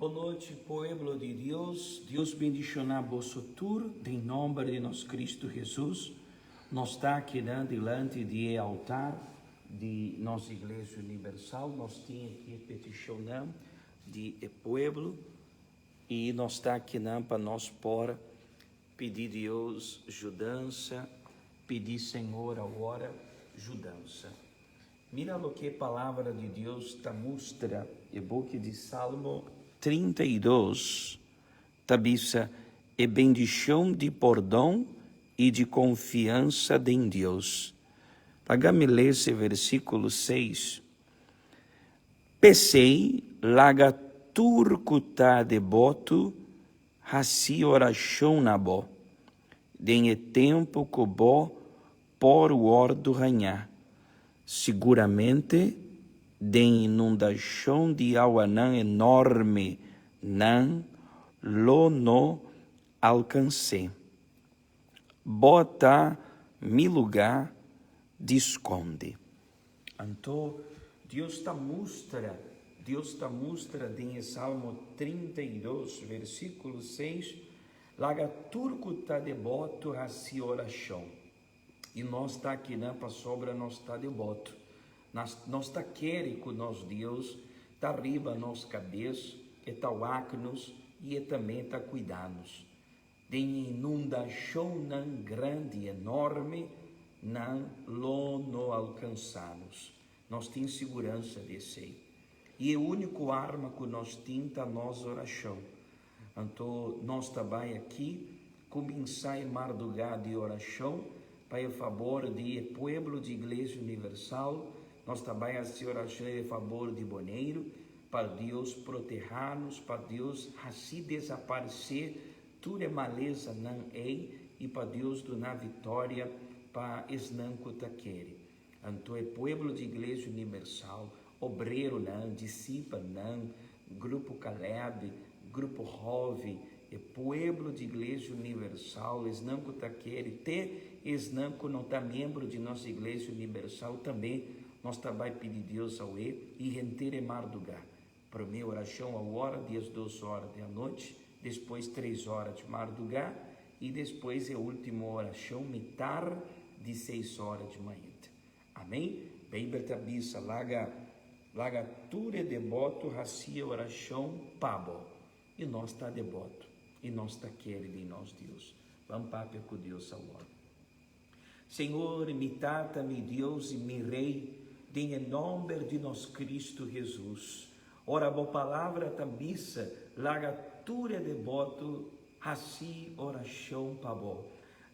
Bon nochi pueblo di Dios, Dios bendiciona boso tur den nomber di nos Cristo Jesus. Nos ta akinan dilanti di e altar di nos Iglesia Universal, nos tin aki e peticionnan di e pueblo y nos ta akinan pa nos por pidi Dios judansa, pidi Señor awor judansa. Mira loke e Palabra di Dios ta mustra. E buki di Salmo 32 ta bisa e bendishon di pordon i di konfiansa den Dios. Laga mi lesa e versíkulo 6. P'esei, laga tur ku ta deboto hasi orashon na bo, den e tempu ku bo por wòrdu hañá, siguramente den inundashon di awanan enorme nan lo no alkans'é. Bo ta mi lugá di skonde. Anto Dios ta mustra, Dios ta mustra den e Salmo 32, versíkulo 6, Laga tur ku ta deboto hasi orashon. I nos ta akinan pasobra nos ta deboto. Nos ta kere ku nos Dios ta riba nos kabes, e ta wak nos i e tambe ta kuida nos. Den inundashonnan grandi enorme nan lo no alkansá nos. Nos tin siguransa di esei. I e úniko arma ku nos tin ta nos orashon. Anto nos ta bai aki kuminsá e mardugá di orashon pa e fabor di e pueblo di Iglesia Universal. Nos ta bai hasi orashon e fabor di Boneiru, pa Dios protehá nos, pa Dios hasi desaparesé tur e malesanan ei i pa Dios duna viktoria pa esnan ku ta kere. Anto e pueblo di Iglesia Universal, obreronan, disipelnan, Grupo Caleb, Grupo Hove, e pueblo di Iglesia Universal, esnan ku ta kere, te esnan ku no ta miembro di nos Iglesia Universal tambe, nos ta bai pidi Dios awe i henter e mardugá. Promé orashon awor 12 ora di anochi, despues 3 ora di mardugá i despues e último orashon mitar di 6 ora di mainta. Amén. Beibel ta bisa, Laga, laga tur e deboto hasi e orashon pa bo. I nos ta deboto, i nos ta kere den nos Dios. Ban papia ku Dios awor. Señor, mi Tata, mi Dios i mi Rei, den e nòmber di nos Kristu Hesus, ora bo Palabra ta bisa, laga tur e deboto hasi orashon pa bo.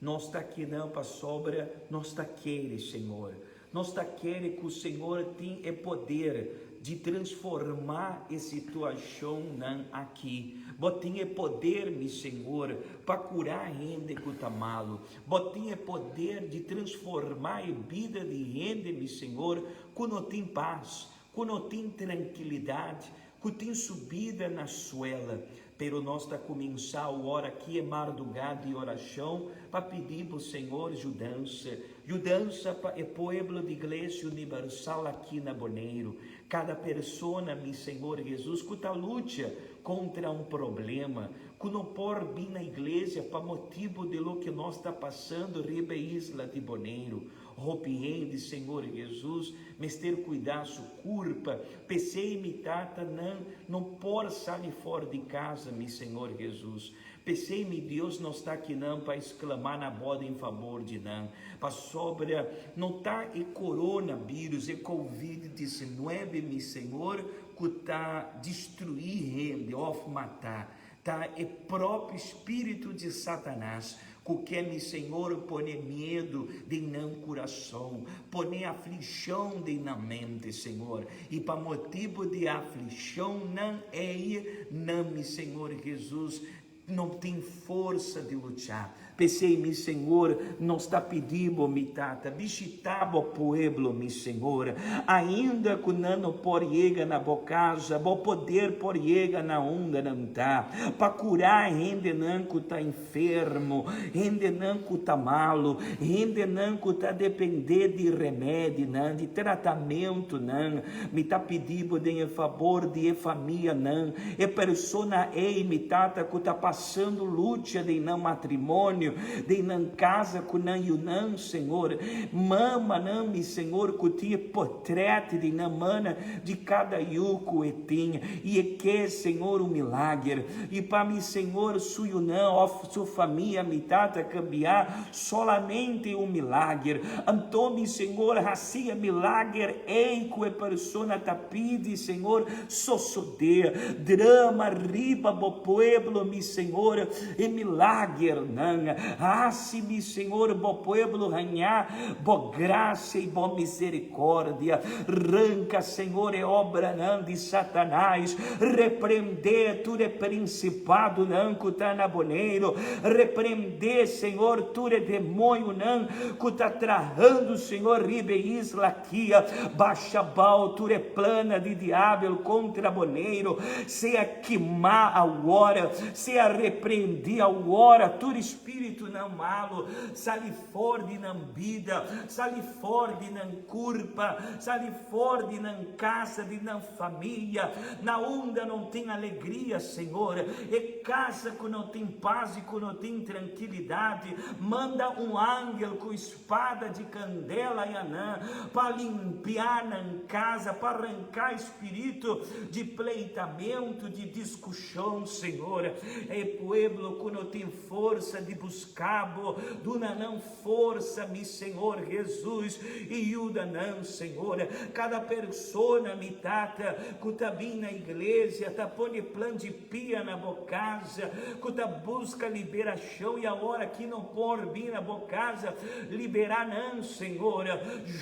Nos ta akinan pasobra nos ta kere, Señor. Nos ta kere ku Señor tin e poder di transformá e situashonnan aki. Bo tin e poder, mi Señor, pa kurá hende ku ta malu. Bo tin e poder di transformá e bida di hende, mi Señor, ku no tin pas, ku no tin trankilidat, ku tin su bida na suela. Pero nos ta kuminsá awor aki e mardugá di orashon pa pidi bo, Señor, yudansa. Yudansa pa e pueblo di Iglesia Universal aki na Boneiru. Kada persona, mi Señor Jesus, ku ta lucha kontra un problema, ku no por bin na iglesia pa motibu di loke nos ta pasando riba e isla di Boneiru. Hopi hende, Señor Jesus, mester cuida su curpa, p'esey mi tata nan no por sali for di casa, mi Señor Jesus. P'esey mi Dios nos ta akinan pa exclama na bo den fabor di nan, pasobra no ta e corona virus, e covid 19, mi Señor, cu ta destrui hende of mata, Ta e propio spiritu di Satanas ku ke mi Señor pone miedu den nan kurason, pone aflishon den nan mente, Señor. I pa motibu di aflishonnan ei, nan, mi Señor Jesus, No tin forsa di lucha. P'esei, mi Señor, nos ta pidi bo, mi Tata, bishitá bo pueblo, mi Señor. Ainda ku nan no por yega na bo casa, bo poder por yega na unda nan ta, pa kurá hendenan ku ta enfermo, hendenan ku ta malu, hendenan ku ta dependé di remedinan, di tratamentunan. Mi ta pidi bo den e fabor di e famianan, E persona ei, mi tata, ku ta pasando lucha den nan matrimonio, den nan casa ku nan yunan, Señor. Mamanan, mi Señor, ku tin e potret di nan mana di kada yu ku e tin, i e ke, Señor, un milager. I pa mi Señor, su yunan òf su famia, mi tata, kambia solamente un milager. Anto, mi Señor, hasi e milager ei ku e persona ta pidi, Señor. Sosodé, drama riba bo pueblo, mi Señor, e milagernan. Hasi, mi Señor, bo pueblo haña bo grasia i bo misericordia. Ranca, Señor, e obranan di Satanás. Reprendé tur e principadonan cu ta na Boneiru. Reprendé, Señor, tur e demoñonan cu ta trahando, Señor, riba e isla Kia basha bao tur e plana di diabel kontra Boneiru, sea kimá awor, sea reprendí awor tur spiritunan malu, sali for di nan bida, sali for di nan kurpa, sali for di nan kasa, di nan famia, na unda no tin alegria, Señor, e kasa ku no tin pas i ku no tin trankilidat, manda un angel ku Spada di kandela i anan pa limpiá nan kasa, pa ranká spiritu di pleitamentu, di diskushon, Señor. E pueblo ku no tin forsa di buska Bo, duna nan forsa, mi Señor Jesus, i yuda nan, Señor. Kada persona, mi Tata, ku ta bin na iglesia, ta pone plan di pia na Bo kasa, ku ta buska liberashon, Chão i awor aki no por bin na bo casa, liberá nan, Señor,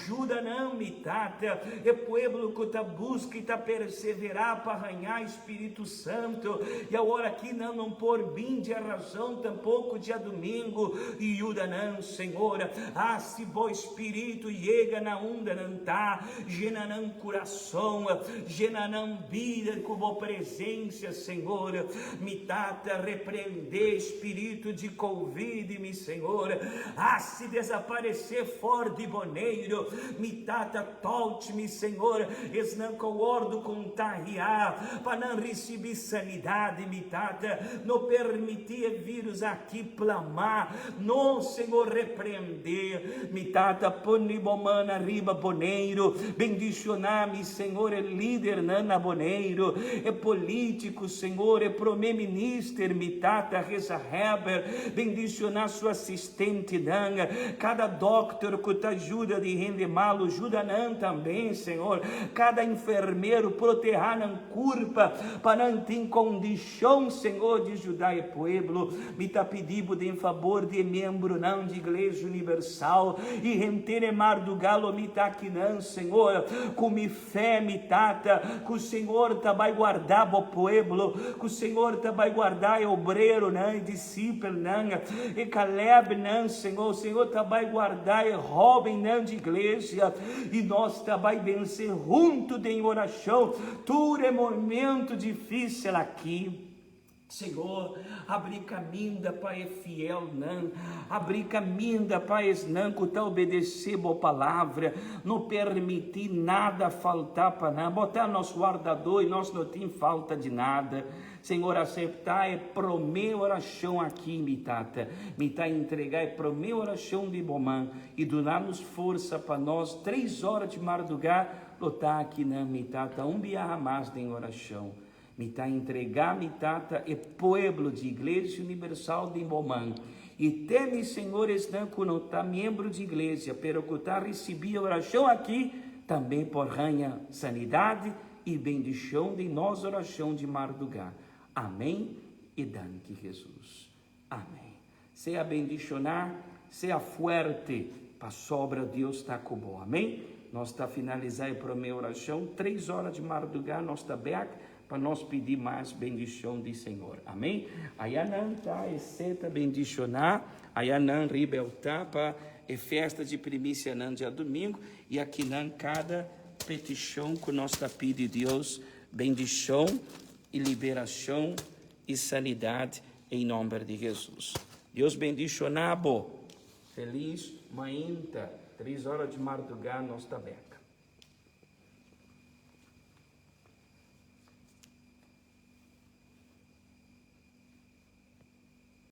juda nan, mi Tata, e pueblo cu ta busca i ta perseverá pa hañá Spiritu Santo, i awor aki nan no por bin diarazon, tampoco diadomingo, juda nan, Señor, haci bo Spiritu yega na unda nan ta, jena nan curason, jena nan bida cu bo presencia, Señor, mi Tata, reprende. De spiritu di covid, mi Señor, hasi desaparecé for di Boneiru. Mi Tata, touch, mi Señor, esnan ku wordu kontagiá, pa nan risibí sanidad, mi Tata. No permití e virus aki plamá. No, Señor, reprendé. Mi Tata, pone bo man ariba Boneiru. Bendishoná, mi Señor, e lidernan na Boneiru, e polítiko, Señor, e promé minister, mi tata Reza Heber, bendiciona su asistentenan, cada dokter cu ta juda di hende malo, juda nan tambe, Señor, cada enfermero, proteha nan curpa, pa nan tin condicion, Señor, di juda e pueblo. Mi ta pidi Bo den fabor di e miembronan di Iglesia Universal y henter e marduga lo mi ta akinan, Señor, cu mi Fe, mi Tata, ku Señor ta bai guardá bo pueblo, ku Señor ta bai guardá e obreronan, e disipelnan, e Calebnan, Señor. Señor ta bai guardá e hóbennan di iglesia, i nos ta bai vense huntu den orashon tur e momento difísil aki. Señor, abri caminda pa e fielnan, abri caminda pa esnan cu ta obedece Bo palabra, no permiti nada falta pa nan. Bo ta nos wardador y nos no tin falta di nada. Señor, acepta e prome oracion aki, mi Tata. Mi ta entrega e prome oracion di Bo man y duna nos forsa pa nos tres ora di marduga lo ta akinan, mi Tata, un biaha mas den oracion. Mi ta entregá mi Tata e pueblo di Iglesia Universal den bo man, i te mi Señor esnan ku no ta miembro di Iglesia pero ku ta risibí e orashon aki tambe por haña sanidat i bendishon den nos orashon di mardugá. Amén i danki Jesus. Amén. Sea bendishoná, sea fuerte, pasobra Dios ta ku bo. Amén. Nos ta finalisá e promé orashon. Tres ora di mardugá nos ta bèk. Pa nos pidi mas bendishon di Señor. Amèn? Ayanan ta e seta bendishoná, ayanan riba e altá pa e festa di primisianan djadumingu, i akinan kada petishon ku nos ta pidi Dios bendishon i liberashon i sanidat en nòmber di Hesus. Dios bendishoná bo. Felis mainta, 3 ora di mardugá nos ta bèk.